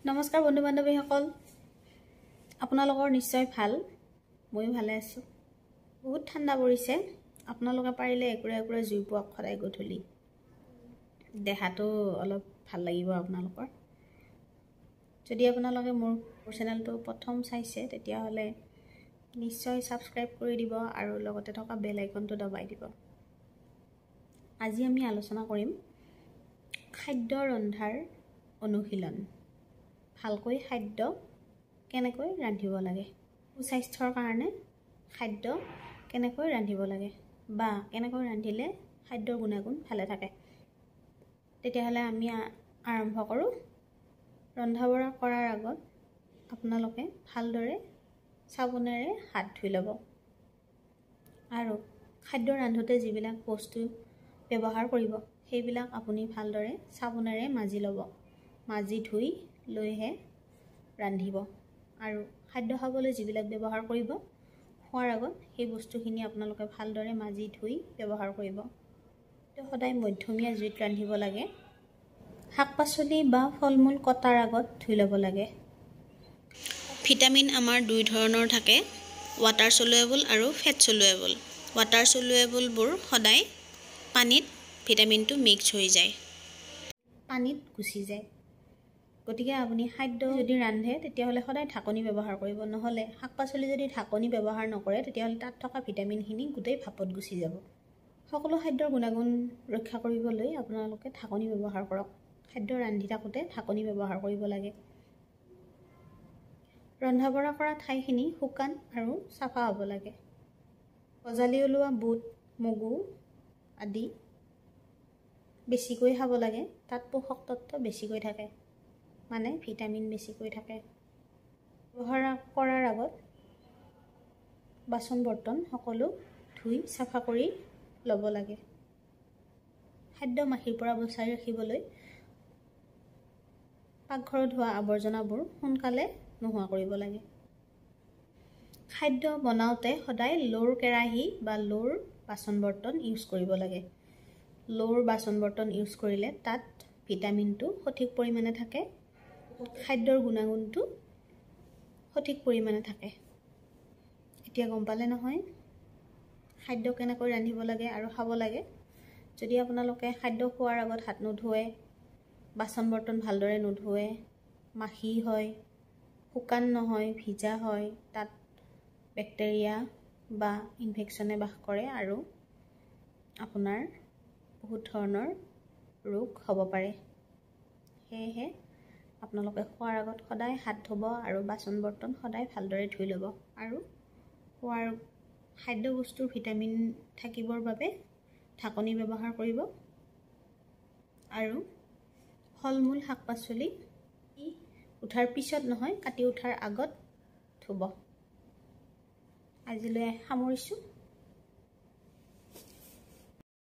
নমস্কাৰ বন্ধু বান্ধৱীসকল, আপোনালোকৰ নিশ্চয় ভাল, ময়ো ভালে আছোঁ। বহুত ঠাণ্ডা পৰিছে, আপোনালোকে পাৰিলে একুৰা একুৰা জুই পোৱাক সদায় গধূলি, দেহাটো অলপ ভাল লাগিব আপোনালোকৰ। যদি আপোনালোকে মোৰ চেনেলটো প্ৰথম চাইছে তেতিয়াহ'লে নিশ্চয় ছাবস্ক্ৰাইব কৰি দিব আৰু লগতে থকা বেল আইকনটো দবাই দিব। আজি আমি আলোচনা কৰিম খাদ্য ৰন্ধাৰ অনুশীলন, ভালকৈ খাদ্য কেনেকৈ ৰান্ধিব লাগে, সুস্বাস্থ্যৰ কাৰণে খাদ্য কেনেকৈ ৰান্ধিব লাগে বা কেনেকৈ ৰান্ধিলে খাদ্যৰ গুণাগুণ ভালে থাকে। তেতিয়াহ'লে আমি আৰম্ভ কৰোঁ। ৰন্ধা বঢ়া কৰাৰ আগত আপোনালোকে ভালদৰে চাবোনেৰে হাত ধুই ল'ব আৰু খাদ্য ৰান্ধোঁতে যিবিলাক বস্তু ব্যৱহাৰ কৰিব সেইবিলাক আপুনি ভালদৰে চাবোনেৰে মাজি ল'ব, মাজি ধুই লৈহে ৰান্ধিব। আৰু খাদ্য খাবলৈ যিবিলাক ব্যৱহাৰ কৰিব, খোৱাৰ আগত সেই বস্তুখিনি আপোনালোকে ভালদৰে মাজি ধুই ব্যৱহাৰ কৰিব। সদায় মধ্যমীয়া জুইত ৰান্ধিব লাগে। শাক পাচলি বা ফল মূল কটাৰ আগত ধুই ল'ব লাগে। ভিটামিন আমাৰ দুই ধৰণৰ থাকে, ৱাটাৰ চলুৱেবল আৰু ফেট চলুৱেবল। ৱাটাৰ চলুৱেবলবোৰ সদায় পানীত ভিটামিনটো মিক্স হৈ যায়, পানীত গুচি যায়। গতিকে আপুনি খাদ্য যদি ৰান্ধে তেতিয়াহ'লে সদায় ঢাকনি ব্যৱহাৰ কৰিব, নহ'লে শাক পাচলি যদি ঢাকনি ব্যৱহাৰ নকৰে তেতিয়াহ'লে তাত থকা ভিটামিনখিনি গোটেই ভাপত গুচি যাব। সকলো খাদ্যৰ গুণাগুণ ৰক্ষা কৰিবলৈ আপোনালোকে ঢাকনি ব্যৱহাৰ কৰক। খাদ্য ৰান্ধি থাকোঁতে ঢাকনি ব্যৱহাৰ কৰিব লাগে। ৰন্ধা বঢ়া কৰা ঠাইখিনি শুকান আৰু চাফা হ'ব লাগে। গজালি ওলোৱা বুট, মগু আদি বেছিকৈ খাব লাগে, তাত পোষক তত্ত্ব বেছিকৈ থাকে, মানে ভিটামিন বেছিকৈ থাকে। ব্যৱহাৰ কৰাৰ আগত বাচন বৰ্তন সকলো ধুই চাফা কৰি ল'ব লাগে। খাদ্য মাখিৰ পৰা বচাই ৰাখিবলৈ পাকঘৰত হোৱা আৱৰ্জনাবোৰ সোনকালে নোহোৱা কৰিব লাগে। খাদ্য বনাওঁতে সদায় লোৰ কেৰাহী বা লোৰ বাচন বৰ্তন ইউজ কৰিব লাগে। লোৰ বাচন বৰ্তন ইউজ কৰিলে তাত ভিটামিনটো সঠিক পৰিমাণে থাকে, খাদ্যৰ গুণাগুণটো সঠিক পৰিমাণে থাকে। এতিয়া গম পালে নহয় খাদ্য কেনেকৈ ৰান্ধিব লাগে আৰু খাব লাগে। যদি আপোনালোকে খাদ্য খোৱাৰ আগত হাত নোধোৱে, বাচন বৰ্তন ভালদৰে নোধোৱে, মাখি হয়, শুকান নহয়, ভিজা হয়, তাত বেক্টেৰিয়া বা ইনফেকশ্যনে বাস কৰে আৰু আপোনাৰ বহুত ধৰণৰ ৰোগ হ'ব পাৰে। সেয়েহে আপোনালোকে খোৱাৰ আগত সদায় হাত ধুব আৰু বাচন বৰ্তন সদায় ভালদৰে ধুই ল'ব আৰু খোৱাৰ খাদ্যবস্তুৰ ভিটামিন থাকিবৰ বাবে ঢাকনি ব্যৱহাৰ কৰিব আৰু ফল মূল শাক পাচলি উঠাৰ পিছত নহয়, কাটি উঠাৰ আগত ধুব। আজিলৈ সামৰিছোঁ।